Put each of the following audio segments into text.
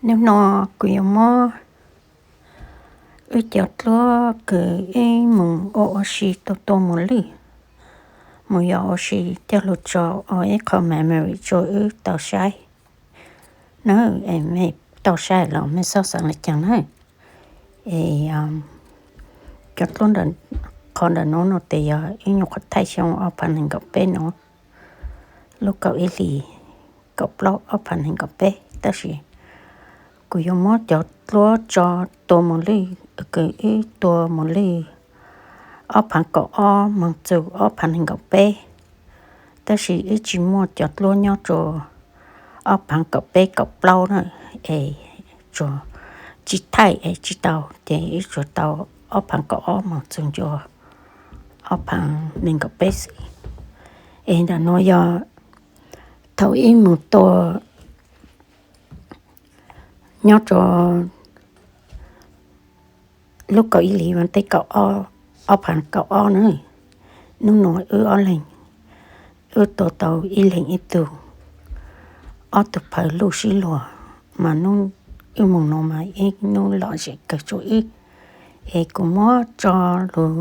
Hnub no kuv yuav muab wb cov dluab kws wb mus ua ua si tua tua mos lwj, mus yos ua si coj lug tso ua ib qho memory rua wb tau saib na. Es mej tau saib los mej xob xaav le caag na. Es cov dluab qhov ntawm nuav no tes yog ib nyuag qhov thaij xyoo ob phav neeg nkaum peb no, lub kaum ib hlis kaum plaub ob phav neeg nkaum peb, tab sis kuv yuav muab cov dluab tso tua mos lwj, kws wb tua mos lwj ob phav kaum ob moog txug ob phav neeg nkaum peb, tab sis wb tsi muaj cov dluab nyob rua ob phav kaum peb kaum plaub na, es tsuas tsi thaij es tsi tau, ces wb tsuas tau ob phav kaum ob moog txug ntua ob phav neeg nkaum peb xwb. Es ntawm nuav yog thaum wb mus tua nyob rua lub kaum ib hlis vas thib kaum ob, ob phav kaum ob na. Hnub nuav wb ob leeg, wb tua tau ib leeg ib tug, ob tug phaws luj sib luag, mas hnub wb mus no mas ib hnub lom zem kawg rua wb. Es kuv muab tso lug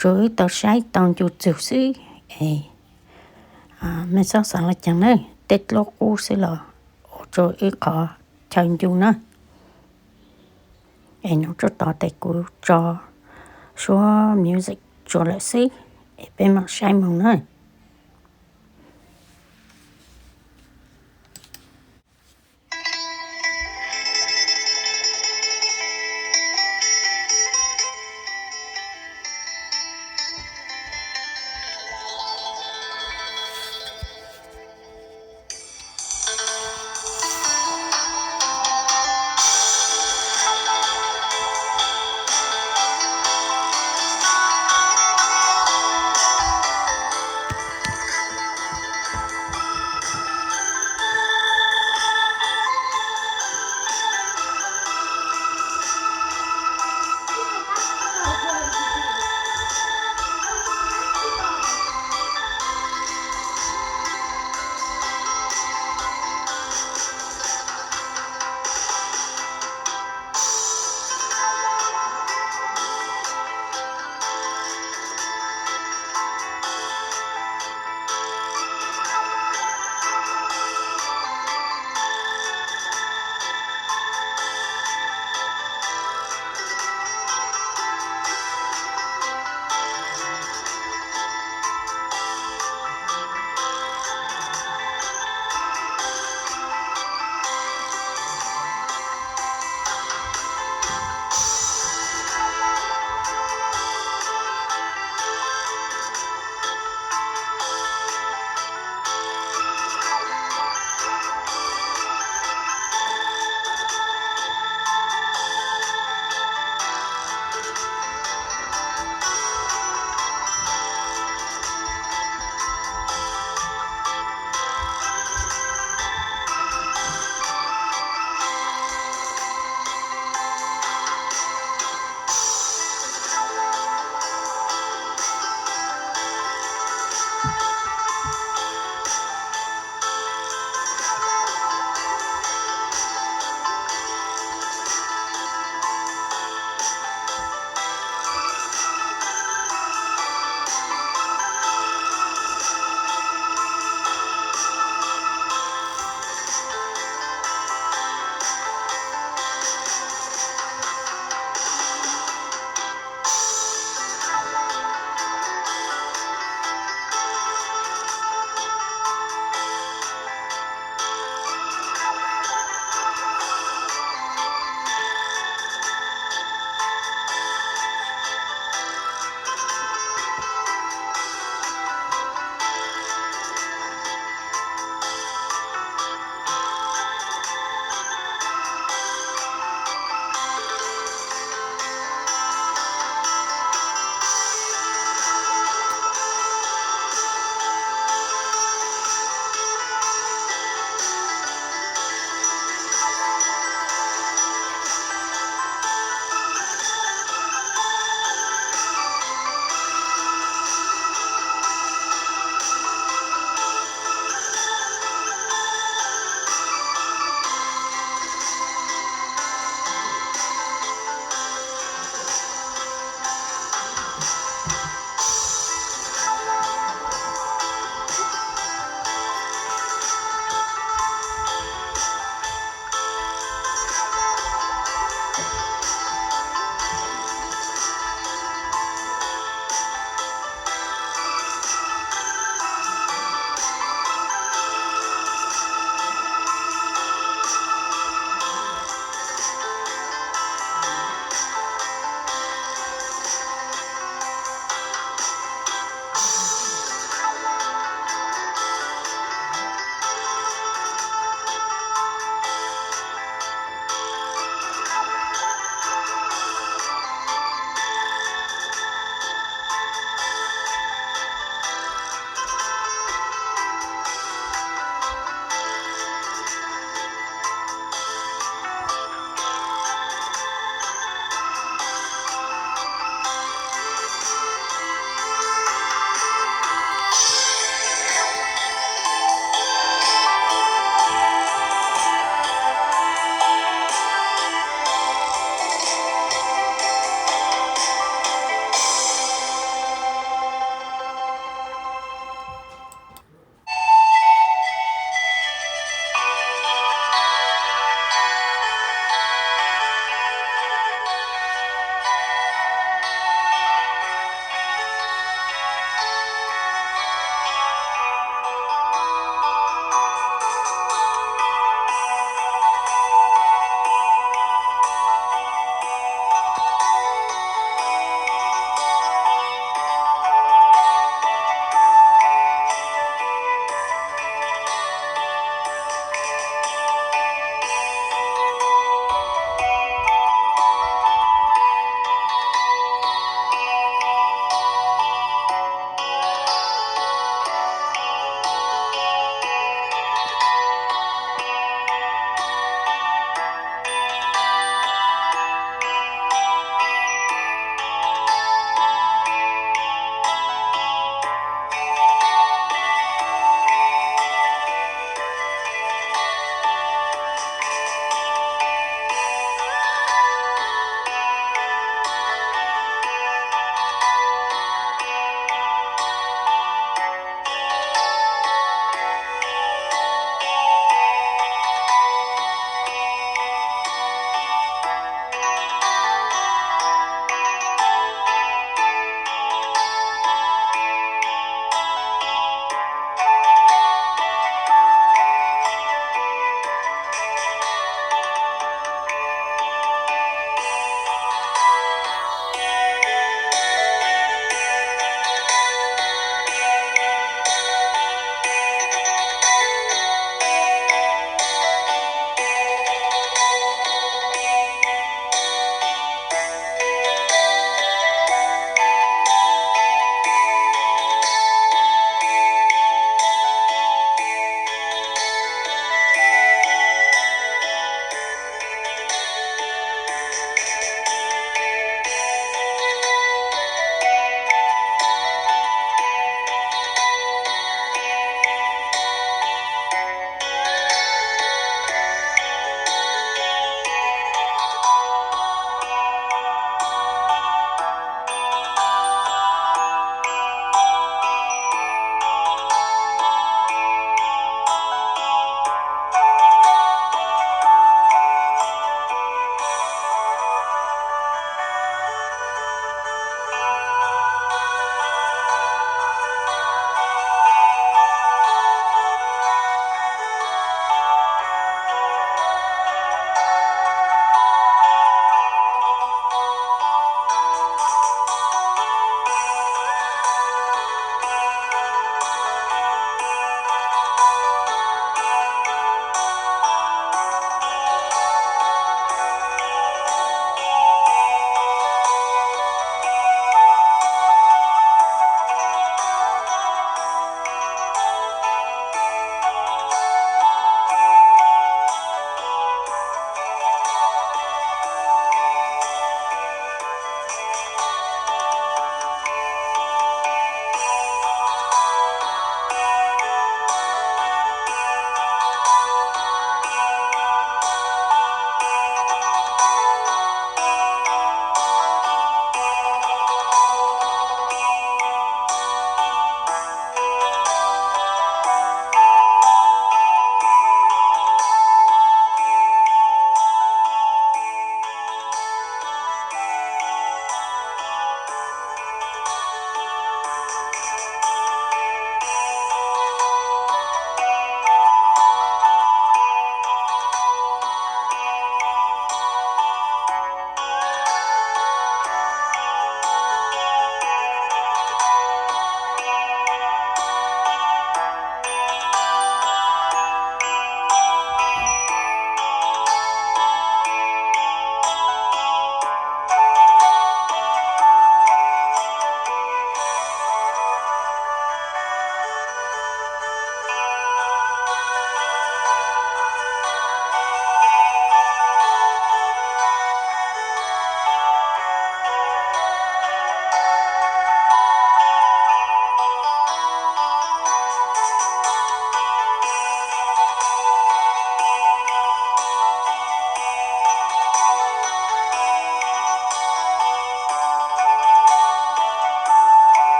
rua wb tau saib tau ncu txug xwb. Es mej xob xaav le caag na, tej dluab qub xwb los ua rua wb qhov chaw ncu na. Es nuav tsuj tod tes kuv tso suab music tso lawm xwb, es peb mam saib moog na.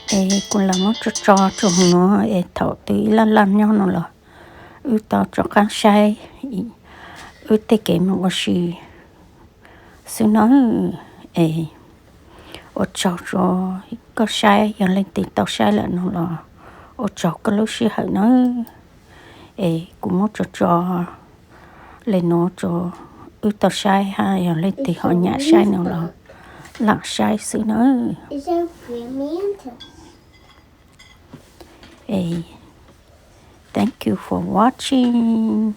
Es kuv lam muab tso tso rau hauv no es thaum twg ib laj laj nyob no los wb tau rov qab saib wb tej kev mus ua si xwb nawb. Es ua tsaug rau koj saib, yog leej twg tau saib lawm no los ua tsaug koj lub sij hawm nawb. Es kuv muab tso tso li no rau wb tau saib, hab yog leej twg ho nyam saib no los lam saib xwb nawb. Thank you for watching.